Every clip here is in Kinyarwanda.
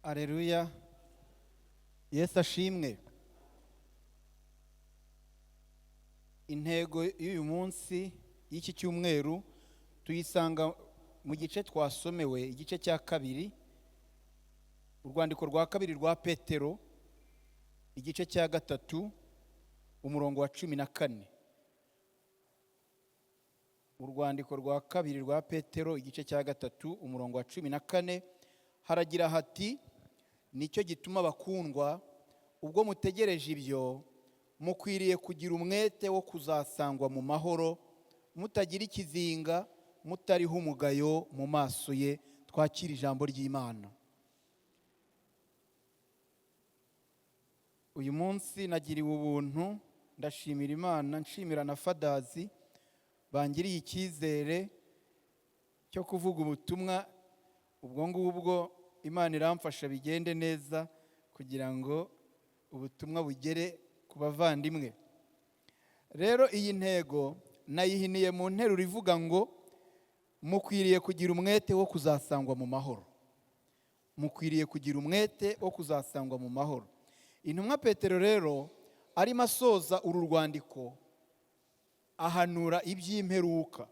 Aleluya, Yesu ashimwe. Intego y'uyu munsi, y'iki cyumweru, tuyisanga mu gice twasomewe, igice cya kabiri, urwandiko rwa kabiri rwa Petero, igice cya gatatu, umurongo wa 14. Urwandiko rwa kabiri rwa Petero, igice cya gatatu, umurongo wa 14, haragira hati: "Nicyo gituma, bakundwa, ubwo mutegereje ibyo, mukwiriye kugira umwete wo kuzasangwa mu mahoro, mutagira ikizinga, mutariho umugayo mu maso ye." Twakira ijambo ry'Imana. Uyu munsi nagiriwe ubuntu, ndashimira Imana, nshimira na Fadazi bangiriye icyizere cyo kuvuga ubutumwa. Ubwo ngubwo Imana iramfasha bigende neza kugira ngo ubutumwa bugere ku bavandimwe. Rero iyi ntego nayihiniye mu nteruro ivuga ngo: "Mukwiriye kugira umwete wo kuzasangwa mu mahoro." Mukwiriye kugira umwete wo kuzasangwa mu mahoro. Intumwa Petero rero arimo asoza uru rwandiko, ahanura iby'imperuka,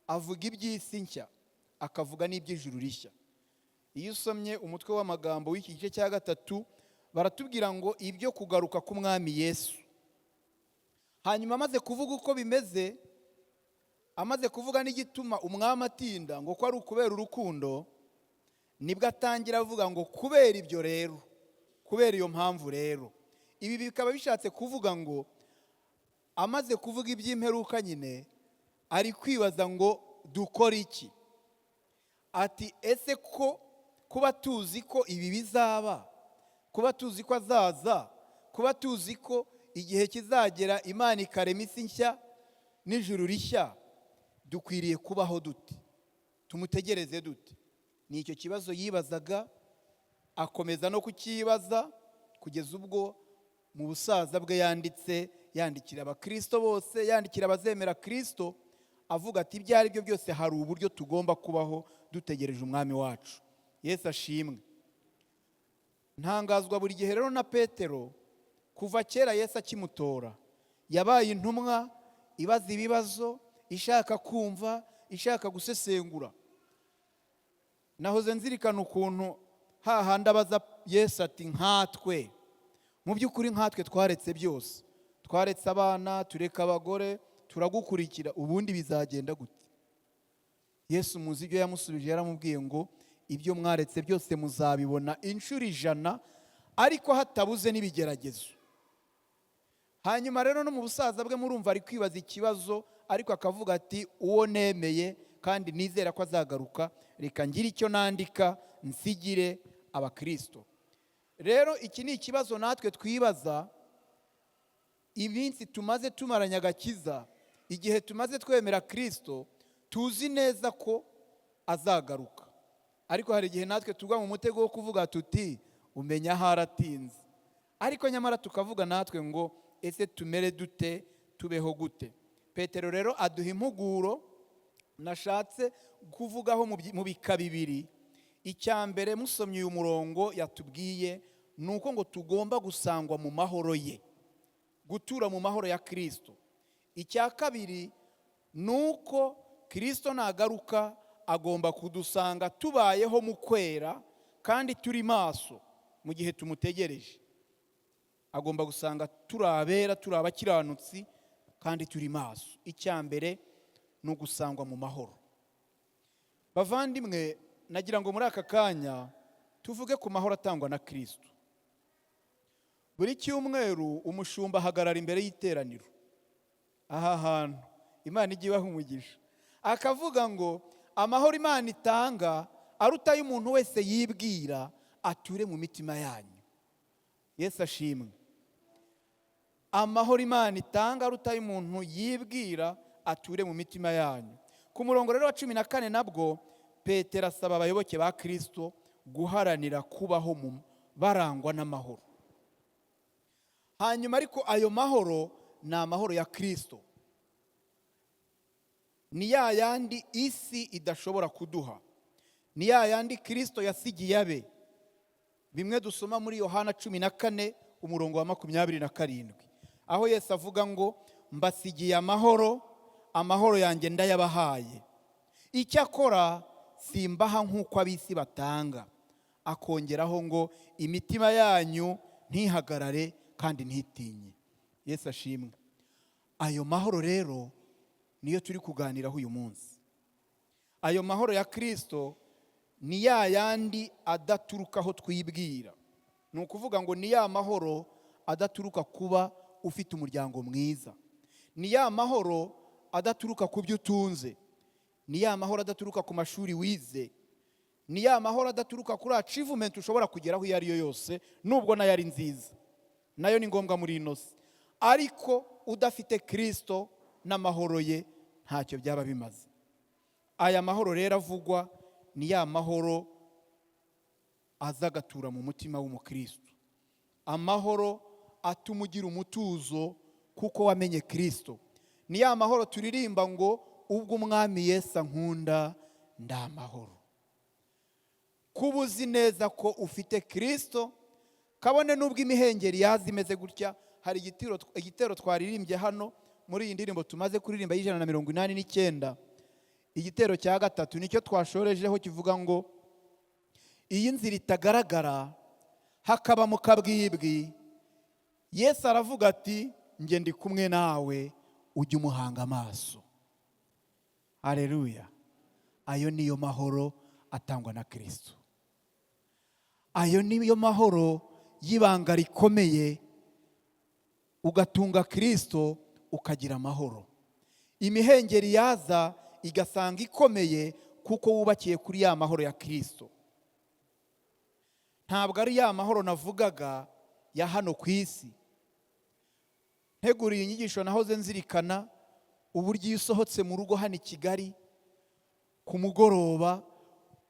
avuga iby'isi nshya, akavuga n'iby'ijuru rishya. Iyo usomye umutwe w'amagambo w'iki gice cya gatatu, baratubwira ngo ibyo kugaruka k'Umwami Yesu. Hanyuma amaze kuvuga uko bimeze, amaze kuvuga n'igituma Umwami atinda, ngo ko ari ukubera urukundo, nibwo atangira avuga ngo: "Kubera ibyo rero, kubera iyo mpamvu rero." Ibi bikaba bishatse kuvuga ngo amaze kuvuga iby'imperuka nyine, ari kwibaza ngo dukore iki? Ati: "Ese ko kuba tuzi ko ibi bizaba, kuba tuzi ko azaza, kuba tuzi ko igihe kizagera Imana ikarema isi nshya n'ijuru rishya, dukwiriye kubaho dute? Tumutegereze dute?" Ni icyo kibazo yibazaga, akomeza no kucyibaza kugeza ubwo mu busaza bwe yanditse, yandikira abakirisito bose, yandikira abazemera Kirisito, avuga ati: "Ibyo ari byo byose, hari uburyo tugomba kubaho dutegereje Umwami wacu." Yesu ashimwe. Ntangazwa buri gihe rero na Petero. Kuva kera Yesu akimutora, yabaye intumwa ibaza ibibazo, ishaka kumva, ishaka gusesengura. Nahoze nzirikana ukuntu hahandi abaza Yesu ati: "Nkatwe, mu by'ukuri, nkatwe twaretse byose, twaretse abana, tureka abagore, turagukurikira, ubundi bizagenda gute?" Yesu muzi ibyo yamusubije. Yaramubwiye ngo: "Ibyo mwaretse byose muzabibona inshuro 100, ariko hatabuze n'ibigeragezo." Hanyuma rero no mu busaza bwe, murumva ari kwibaza ikibazo, ariko akavuga ati: "Uwo nemeye kandi nizera ko azagaruka, reka ngire icyo nandika nsigire abakirisito." Rero iki ni ikibazo natwe twibaza. Iminsi tumaze tumaranye agakiza, igihe tumaze twemera Kirisito, tuzi neza ko azagaruka, ariko hari igihe natwe tugwa mu mutego wo kuvuga tuti: "Umenya aho aratinze." Ariko nyamara tukavuga natwe ngo: "Ese tumere dute? Tubeho gute?" Petero rero aduha impuguro nashatse kuvugaho mu bika bibiri. Icya mbere, musomye uyu murongo yatubwiye, ni uko ngo tugomba gusangwa mu mahoro ye, gutura mu mahoro ya Kirisito. Icya kabiri ni uko Kirisito nagaruka agomba kudusanga tubayeho mu kwera kandi turi maso mu gihe tumutegereje. Agomba gusanga turi abera, turi abakiranutsi kandi turi maso. Icya mbere ni ugusangwa mu mahoro. Bavandimwe, nagira ngo muri aka kanya tuvuge ku mahoro atangwa na Kirisito. Buri cyumweru umushumba ahagarara imbere y'iteraniro aha hantu, Imana ijya ibaha umugisha, akavuga ngo: "Amahoro Imana itanga aruta ay'umuntu wese yibwira ature mu mitima yanyu." Yesu ashimwe. Amahoro Imana itanga aruta ay'umuntu yibwira ature mu mitima yanyu. Ku murongo rero wa 14 nabwo, Petero asaba abayoboke ba Kirisito guharanira kubaho barangwa n'amahoro. Hanyuma ariko ayo mahoro ni amahoro ya Kirisito, ni ya yandi isi idashobora kuduha, ni ya yandi Kirisito yasigiye abe. Bimwe dusoma muri Yohana 14 umurongo wa 27, aho Yesu avuga ngo: "Mbasigiye amahoro, amahoro yanjye ndayabahaye. Icyakora simbaha nk'uko ab'isi batanga." Akongeraho ngo: "Imitima yanyu ntihagarare kandi ntitinye." Yesu ashimwe. Ayo mahoro rero niyo turi kuganiraho uyu munsi. Ayo mahoro ya Kirisito ni ya yandi adaturuka aho twibwira. Ni ukuvuga ngo ni ya mahoro adaturuka kuba ufite umuryango mwiza, ni ya mahoro adaturuka ku byo utunze, ni ya mahoro adaturuka ku mashuri wize, ni ya mahoro adaturuka kuri achievement ushobora kugeraho iyo ari yo yose, nubwo nayo ari nziza, nayo ni ngombwa muri ino si. Ariko udafite Kirisito n'amahoro ye, ntacyo byaba bimaze. Aya mahoro rero avugwa ni ya mahoro aza agatura mu mutima w'umukristo, amahoro atuma ugira umutuzo kuko wamenye Kirisito. Ni ya mahoro turirimba ngo: "Ubwo Umwami Yesu ankunda, ndamahoro." Kuba uzi neza ko ufite Kirisito, kabone n'ubwo imihengeri yaza imeze gutya. Hari igitero twaririmbye hano muri iyi ndirimbo tumaze kuririmba y'189, igitero cya gatatu nicyo twashorejeho, kivuga ngo: "Iyi nzira itagaragara, hakaba mu kabwibwi, Yesu aravuga ati: 'Njye ndi kumwe nawe, ujye umuhanga amaso.'" Hareruya! Ayo niyo mahoro atangwa na Kirisito. Ayo niyo mahoro y'ibanga rikomeye. Ugatunga Kirisito, ukagira amahoro. Imihengeri yaza igasanga ikomeye, kuko wubakiye kuri ya mahoro ya Kirisito. Ntabwo ari ya mahoro navugaga ya hano ku isi. Nteguriye inyigisho, nahoze nzirikana uburyo iyo usohotse mu rugo hano i Kigali ku mugoroba,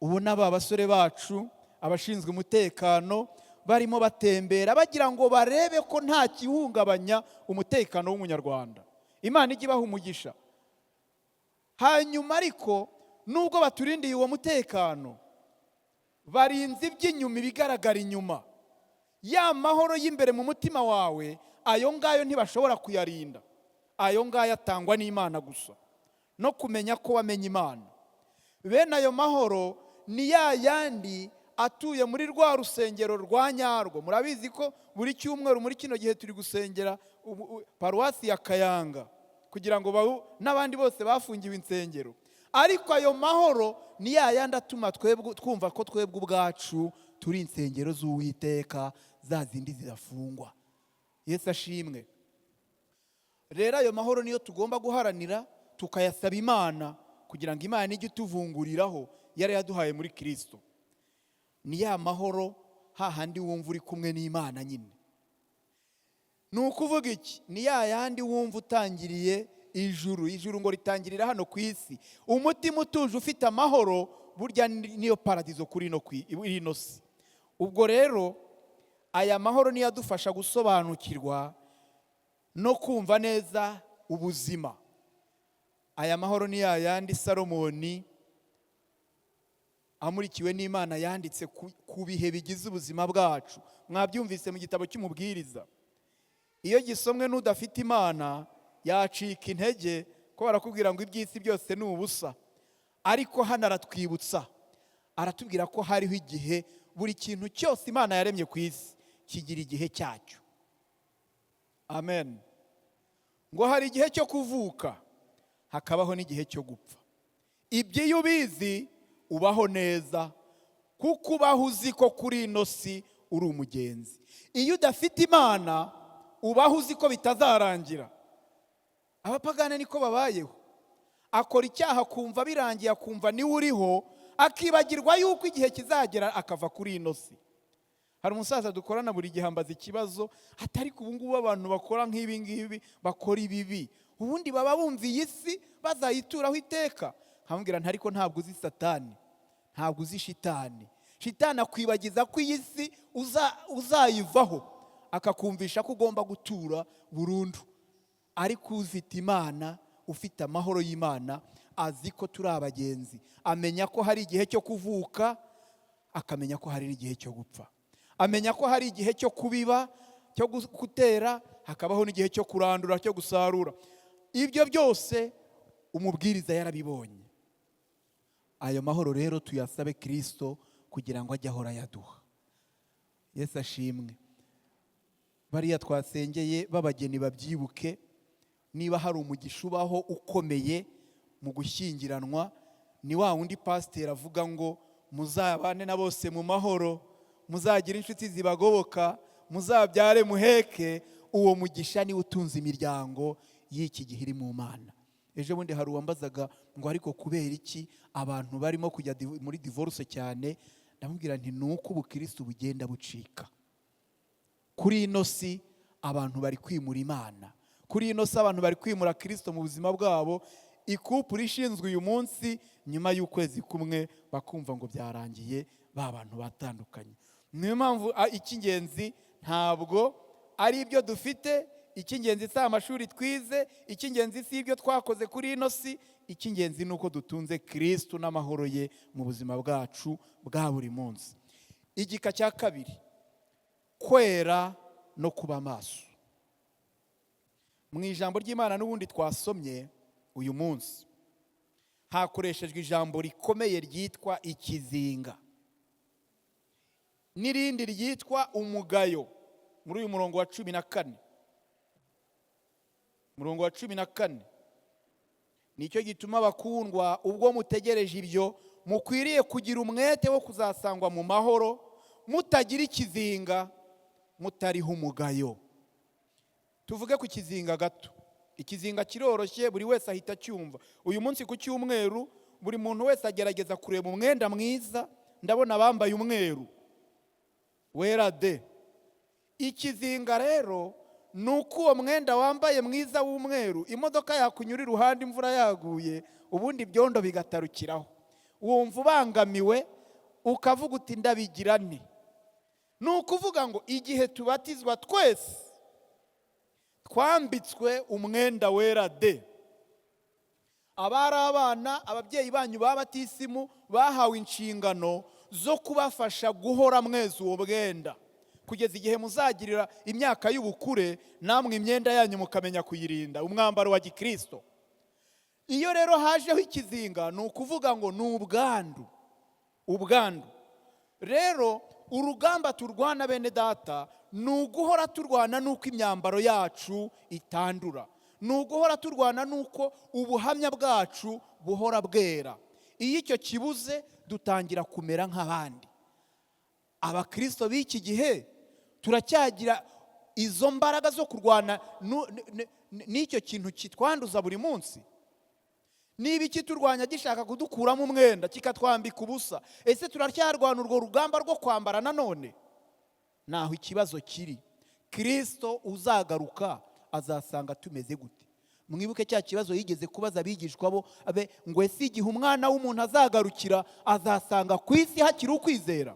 ubona ba basore bacu, abashinzwe umutekano, barimo batembera bagira ngo barebe ko nta gihungabanya umutekano w'Umunyarwanda. Imana ijya ibaha umugisha. Hanyuma ariko nubwo baturindiye uwo mutekano, barinze iby'inyuma, ibigaragara inyuma. Ya mahoro y'imbere mu mutima wawe, ayo ngayo ntibashobora kuyarinda. Ayo ngayo atangwa n'Imana gusa, no kumenya ko wamenye Imana. Bene ayo mahoro ni ya yandi atuye muri rwa rusengero rwa nyarwo. Murabizi ko buri cyumweru muri kino gihe turi gusengera paruwasi ya Kayanga, kugira ngo n'abandi bose bafungiwe insengero. Ariko ayo mahoro ni ya yandi atuma twebwe twumva ko twebwe ubwacu turi insengero z'Uwiteka, za zindi zidafungwa. Yesu ashimwe. Rero ayo mahoro niyo tugomba guharanira, tukayasaba Imana, kugira ngo Imana ijye ituvunguriraho yari yaduhaye muri Kirisito. Ni ya mahoro hahandi wumva uri kumwe n'Imana nyine. Ni ukuvuga iki? Ni ya yandi wumva utangiriye ijuru. Ijuru ngo ritangirira hano ku isi. Umutima utuje, ufite amahoro, burya niyo paradizo kuri ino si. Ubwo rero aya mahoro niyo adufasha gusobanukirwa no kumva neza ubuzima. Aya mahoro ni ya yandi Salomoni, amurikiwe n'Imana, yanditse ku bihe bigize ubuzima bwacu. Mwabyumvise mu gitabo cy'Umubwiriza. Iyo gisomwe n'udafite Imana, yacika intege, ko barakubwira ngo iby'isi byose ni ubusa. Ariko hano aratwibutsa, aratubwira ko hariho igihe. Buri kintu cyose Imana yaremye ku isi kigira igihe cyacyo. Amen. Ngo hari igihe cyo kuvuka, hakabaho n'igihe cyo gupfa. Ibyo iyo ubizi, ubaho neza, kuko ubaho uzi ko kuri ino si uri umugenzi. Iyo udafite Imana, ubaho uzi ko bitazarangira. Abapagane niko babayeho. Akora icyaha akumva birangiye, akumva niwe uriho, akibagirwa yuko igihe kizagera akava kuri ino si. Hari umusaza dukorana, buri gihe ambaza ikibazo, atari ku ubu ngubu abantu bakora nk'ibi ngibi, bakora ibibi, ubundi baba bumva iyi si bazayituraho iteka? Nkamubwira nti: "Ariko ntabwo uzi Satani, ntabwo uzi shitani." Shitani akwibagiza ko iyi si uzayivaho, akakumvisha ko ugomba gutura burundu. Ariko ufite Imana, ufite amahoro y'Imana, azi ko turi abagenzi. Amenya ko hari igihe cyo kuvuka, akamenya ko hari n'igihe cyo gupfa. Amenya ko hari igihe cyo kubiba, cyo gutera, hakabaho n'igihe cyo kurandura, cyo gusarura. Ibyo byose umubwiriza yarabibonye. Ayo mahoro rero tuyasabe Kirisito kugira ngo ajye ahora ayaduha. Yesu ashimwe. Bariya twasengeye b'abageni babyibuke. Niba hari umugisha ubaho ukomeye mu gushyingiranwa, ni wa wundi pasiteri avuga ngo muzabane na bose mu mahoro, muzagire inshuti zibagoboka, muzabyare muheke. Uwo mugisha niwe utunze imiryango y'iki gihe iri mu Mana. Ejo bundi hari uwambazaga ngo ariko kubera iki abantu barimo kujya muri divorce cyane? Ndamubwira nti ni uko ubukirisitu bugenda bucika kuri ino si. Abantu bari kwimura Imana kuri ino si, abantu bari kwimura Kirisito mu buzima bwabo. I couple ishinzwe uyu munsi, nyuma y'ukwezi kumwe bakumva ngo byarangiye, ba bantu batandukanye. Niyo mpamvu icy'ingenzi ntabwo ari ibyo dufite, icy'ingenzi si amashuri twize, icy'ingenzi si ibyo twakoze kuri ino si. Icy'ingenzi ni uko dutunze Kirisito n'amahoro ye mu buzima bwacu bwa buri munsi. Igika cya kabiri, kwera no kuba maso. Mu ijambo ry'Imana n'ubundi twasomye uyu munsi hakoreshejwe ijambo rikomeye ryitwa ikizinga n'irindi ryitwa umugayo. Muri uyu murongo wa 14, umurongo wa 14: "Nicyo gituma bakundwa, ubwo mutegereje ibyo, mukwiriye kugira umwete wo kuzasangwa mu mahoro, mutagira ikizinga, mutariho umugayo." Tuvuge ku kizinga gato. Ikizinga kiroroshye, buri wese ahita acyumva. Uyu munsi ku cyumweru buri muntu wese agerageza kureba umwenda mwiza. Ndabona abambaye umweru wera de. Ikizinga rero ni uko uwo mwenda wambaye mwiza w'umweru, imodoka yakunyura iruhande imvura yaguye, ubundi ibyondo bigatarukiraho. Wumva ubangamiwe, ukavuga uti ndabigira nte? Ni ukuvuga ngo igihe tubatizwa twese twambitswe umwenda wera de. Abari abana, ababyeyi banyu ba batisimu bahawe inshingano zo kubafasha guhora mweza uwo mwenda kugeza igihe muzagirira imyaka y'ubukure, namwe imyenda yanyu mukamenya kuyirinda, umwambaro wa gikristo. Iyo rero hajeho ikizinga, ni ukuvuga ngo ni ubwandu. Ubwandu rero, urugamba turwana, bene data, ni uguhora turwana n'uko imyambaro yacu itandura, ni uguhora turwana n'uko ubuhamya bwacu buhora bwera. Iyo icyo kibuze, dutangira kumera nk'abandi. Abakirisito b'iki gihe turacyagira izo mbaraga zo kurwana n'icyo kintu kitwanduza buri munsi? Niba ikiturwanya gishaka kudukuramo umwenda kikatwambika ubusa, ese turacyarwana urwo rugamba rwo kwambara nanone? Naho ikibazo kiri. Kirisito uzagaruka azasanga tumeze gute? Mwibuke cya kibazo yigeze kubaza abigishwa bo abe ngo ese igihe Umwana w'umuntu azagarukira azasanga ku isi hakiri ukwizera?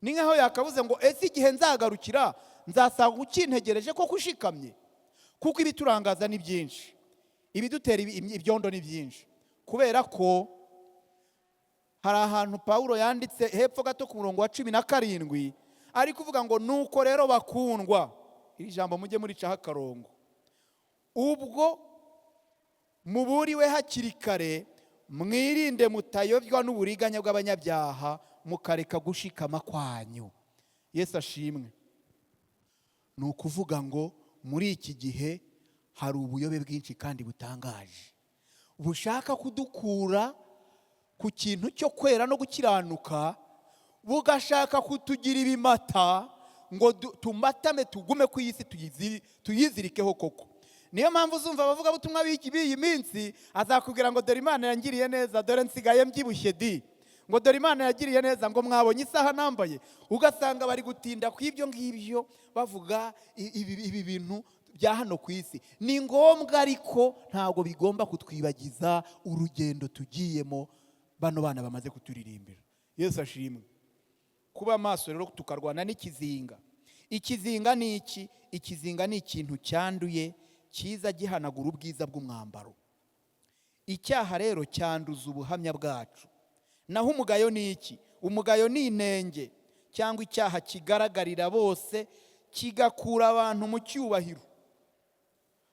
Ni nkaho yakavuze ngo ese igihe nzagarukira nzasanga ukintegereje koko ushikamye? Kuko ibiturangaza ni byinshi, ibidutera ibyondo ni byinshi. Kubera ko hari ahantu Pawulo yanditse hepfo gato ku murongo wa 17, ari kuvuga ngo nuko rero bakundwa, iri jambo mujye muricaho akarongo, ubwo muburiwe hakiri kare, mwirinde mutayobywa n'uburiganya bw'abanyabyaha, mukareka gushikama kwanyu. Yesu ashimwe. Ni ukuvuga ngo muri iki gihe hari ubuyobe bwinshi kandi butangaje bushaka kudukura ku kintu cyo kwera no gukiranuka, bugashaka kutugira ibimata ngo tumatame, tugume ku isi, tuyizirikeho koko. Niyo mpamvu uzumva abavugabutumwa b'iyi minsi azakubwira ngo dore Imana yangiriye neza, dore nsigaye mbyibushye di, ngo dore Imana yagiriye neza, ngo mwabonye isaha nambaye. Ugasanga bari gutinda ku ibyo ngibyo, bavuga ibi bintu bya hano ku isi. Ni ngombwa, ariko ntabwo bigomba kutwibagiza urugendo tugiyemo. Bano bana bamaze kuturirimbira. Yesu ashimwe. Kuba maso rero, tukarwana n'ikizinga. Ikizinga ni iki? Ikizinga ni ikintu cyanduye kiza gihanagura ubwiza bw'umwambaro. Icyaha rero cyanduza ubuhamya bwacu. Naho umugayo ni iki? Umugayo ni inenge. cyangwa icyaha kigaragarira bose, kigakura abantu mu cyubahiro.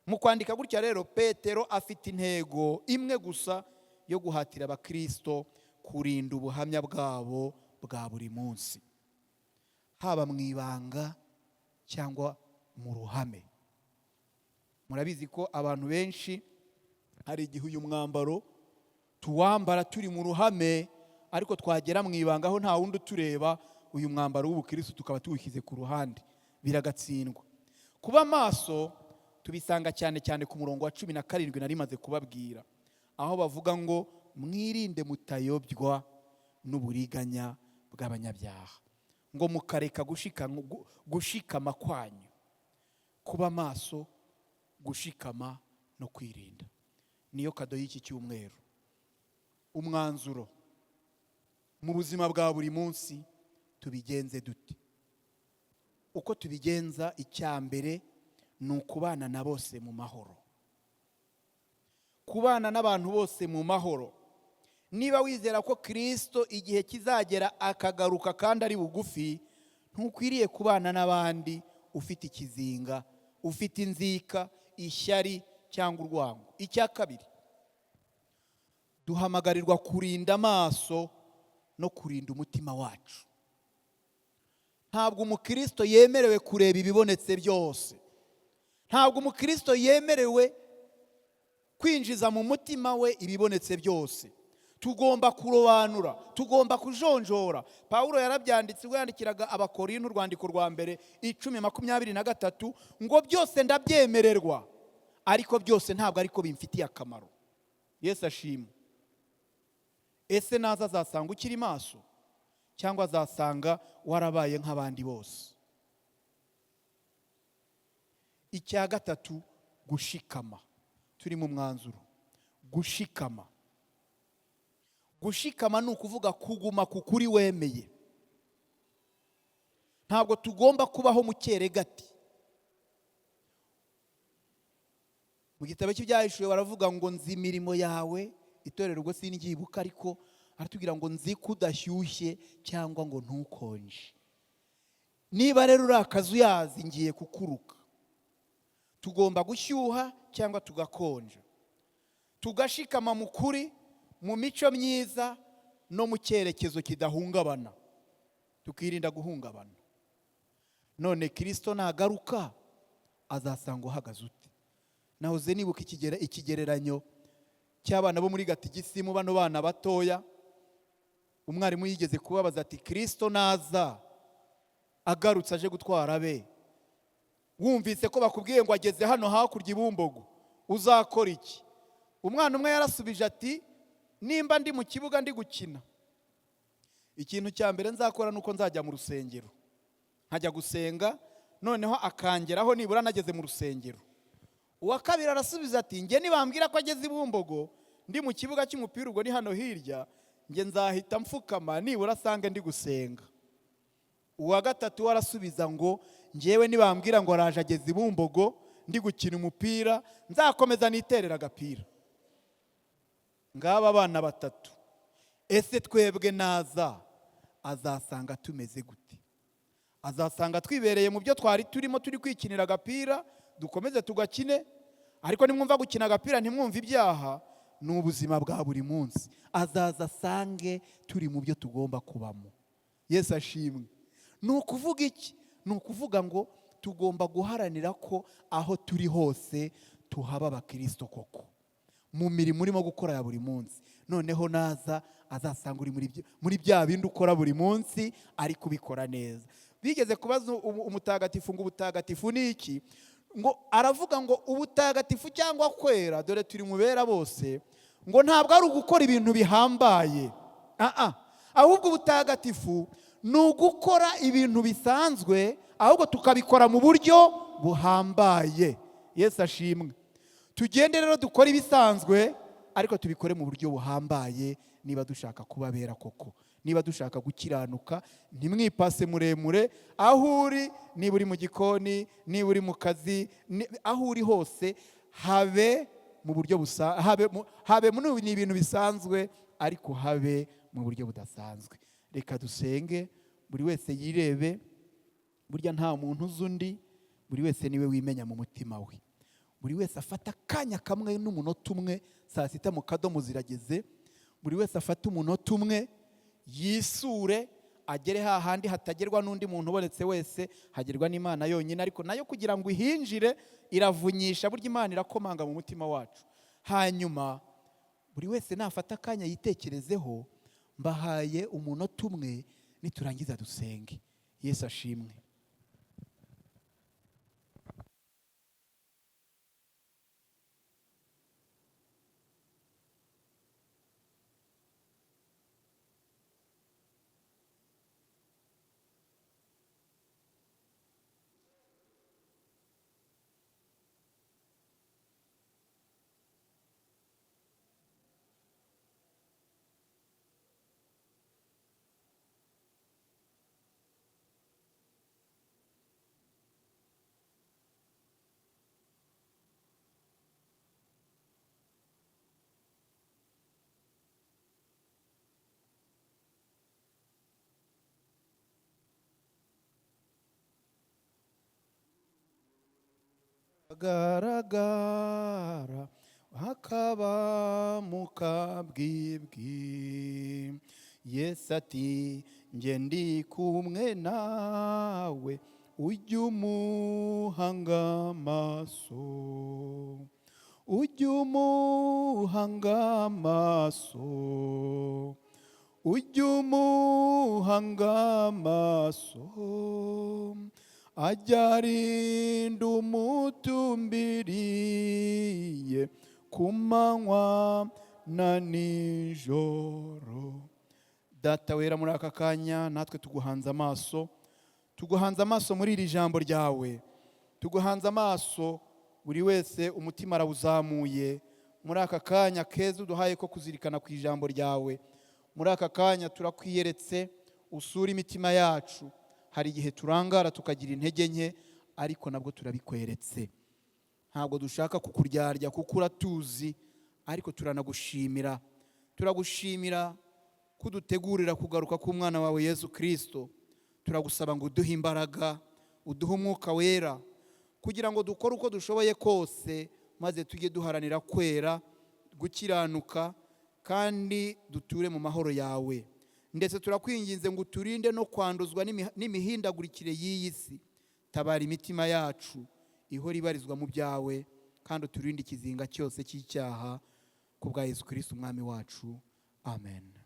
Mu kwandika gutya rero, Petero afite intego imwe gusa yo guhatira Abakristo kurinda ubuhamya bwabo bwa buri munsi, haba mu ibanga cyangwa mu ruhame. Murabizi ko abantu benshi hari igihe uyu mwambaro tuwambara turi mu ruhame, ariko twagera mu ibanga aho nta wundi utureba, uyu mwambaro w'ubukristo tukaba tuwushyize ku ruhande. Biragatsindwa. Kuba maso tubisanga cyane cyane ku murongo wa 17 nari maze kubabwira, aho bavuga ngo: "Mwirinde mutayobywa n'uburiganya bw'abanyabyaha, ngo mukareka gushikama kwanyu." Kuba maso, gushikama no kwirinda niyo cadeau y'iki cyumweru. Umwanzuro: mu buzima bwa buri munsi tubigenze dute? Uko tubigenza, icya mbere ni ukubana na bose mu mahoro, kubana n'abantu bose mu mahoro. Niba wizera ko Kirisito igihe kizagera akagaruka kandi ari bugufi, ntukwiriye kubana n'abandi ufite ikizinga, ufite inzika, ishyari cyangwa urwango. Icya kabiri, duhamagarirwa kurinda amaso no kurinda umutima wacu. Ntabwo umukristo yemerewe kureba ibibonetse byose. Ntabwo umukristo yemerewe kwinjiza mu mutima we ibibonetse byose. Tugomba kurobanura, tugomba kujonjora. Pawulo yarabyanditse ubwo yandikiraga Abakorinto urwandiko rwa mbere 10:23 ngo: "Byose ndabyemererwa, ariko byose ntabwo ariko bimfitiye akamaro." Yesu ashimwe. Ese naza azasanga ukiri maso, cyangwa azasanga warabaye nk'abandi bose? Icya gatatu, gushikama. Turi mu mwanzuro. Gushikama, gushikama ni ukuvuga kuguma ku kuri wemeye. Ntabwo tugomba kubaho mu cyeregati. Mu gitabo cy'Ibyahishuwe baravuga ngo: "Nzi imirimo yawe." Itorero ubwo sindyibuka, ariko aratubwira ngo: "Nzi ko udashyushye cyangwa ngo ntukonje. Niba rero uri akazuyazi, ngiye kukuruka." Tugomba gushyuha cyangwa tugakonja, tugashikama mu kuri, mu mico myiza no mu cyerekezo kidahungabana, tukirinda guhungabana. None Kirisito nagaruka azasanga uhagaze ute? Nahoze nibuka ikigereranyo cy'abana bo muri gatigisimu, bano bana batoya. Umwarimu yigeze kubabaza ati: "Kirisito naza agarutse aje gutwara abe, wumvise ko bakubwiye ngo ageze hano hakurya i Bumbogo, uzakora iki?" Umwana umwe yarasubije ati: "Nimba ndi mu kibuga ndi gukina, ikintu cya mbere nzakora ni uko nzajya mu rusengero nkajya gusenga, noneho akangeraho nibura nageze mu rusengero." Uwa kabiri arasubiza ati: "Njye nibambwira ko ageze i Bumbogo ndi mu kibuga cy'umupira, ubwo ni hano hirya, njye nzahita mfukama nibura asange ndi gusenga." Uwa gatatu we arasubiza ngo: "Njyewe nibambwira ngo araje ageze i Bumbogo ndi gukina umupira, nzakomeza niterera agapira." Ngaba abana batatu. Ese twebwe naza azasanga tumeze gute? Azasanga twibereye mu byo twari turimo, turi kwikinira agapira? Dukomeze tugakine, ariko nimwumva gukina agapira ntimwumve ibyaha, ni ubuzima bwa buri munsi. Azaza asange turi mu byo tugomba kubamo. Yesu ashimwe. Ni ukuvuga iki? Ni ukuvuga ngo tugomba guharanira ko aho turi hose tuhaba abakirisito koko, mu mirimo urimo gukora ya buri munsi. Noneho naza azasanga uri muri bya bindi ukora buri munsi, ari kubikora neza. Bigeze kubaza umutagatifu ngo: "Ubutagatifu ni iki?" Ngo aravuga ngo: "Ubutagatifu cyangwa kwera," dore turi mu bera bose, ngo "ntabwo ari ugukora ibintu bihambaye. Ah, ahubwo ubutagatifu ni ugukora ibintu bisanzwe, ahubwo tukabikora mu buryo buhambaye." Yesu ashimwe. Tugende rero dukore ibisanzwe, ariko tubikore mu buryo buhambaye, niba dushaka kuba bera koko, niba dushaka gukiranuka. Ntimwipase muremure. Aho uri, niba uri mu gikoni, niba uri mu kazi, aho uri hose, habe mu buryo busa habe mu ni ibintu bisanzwe, ariko habe mu buryo budasanzwe. Reka dusenge. Buri wese yirebe. Burya nta muntu uzi undi, buri wese niwe wimenya mu mutima we. Buri wese afata akanya kamwe n'umunota umwe, saa sita mu kadomo zirageze. Buri wese afate umunota umwe yisure, agere hahandi hatagerwa n'undi muntu ubonetse wese, hagerwa n'Imana yonyine. Ariko nayo kugira ngo ihinjire iravunyisha, burya Imana irakomanga mu mutima wacu. Hanyuma buri wese nafata akanya yitekerezeho. Mbahaye umunota umwe, niturangiza dusenge. Yesu ashimwe. Agaragara hakaba mu kabwibwi. Yesu ati: "Njye ndi kumwe nawe, ujye umuhanga amaso, ujye umuhanga amaso, ujye umuhanga amaso, ajya arinda umutumbiriye ku manywa na nijoro." Data wera, muri aka kanya natwe tuguhanze amaso, tuguhanze amaso muri iri jambo ryawe, tuguhanze amaso. Buri wese umutima arawuzamuye muri aka kanya keza uduhaye ko kuzirikana ku ijambo ryawe. Muri aka kanya turakwiyeretse, usura imitima yacu. Hari igihe turangara, tukagira intege nke, ariko nabwo turabikweretse. Ntabwo dushaka kukuryarya kuko uratuzi, ariko turanagushimira. Turagushimira kudutegurira kugaruka k'umwana wawe Yesu Kirisito. Turagusaba ngo uduhe imbaraga, uduhe Umwuka Wera, kugira ngo dukore uko dushoboye kose, maze tujye duharanira kwera, gukiranuka, kandi duture mu mahoro yawe. Ndetse turakwinginze ngo uturinde no kwanduzwa n'imihindagurikire y'iyi si. Tabara imitima yacu ihora ibarizwa mu byawe, kandi uturinde ikizinga cyose cy'icyaha, ku bwa Yesu Kirisito Umwami wacu. Amen.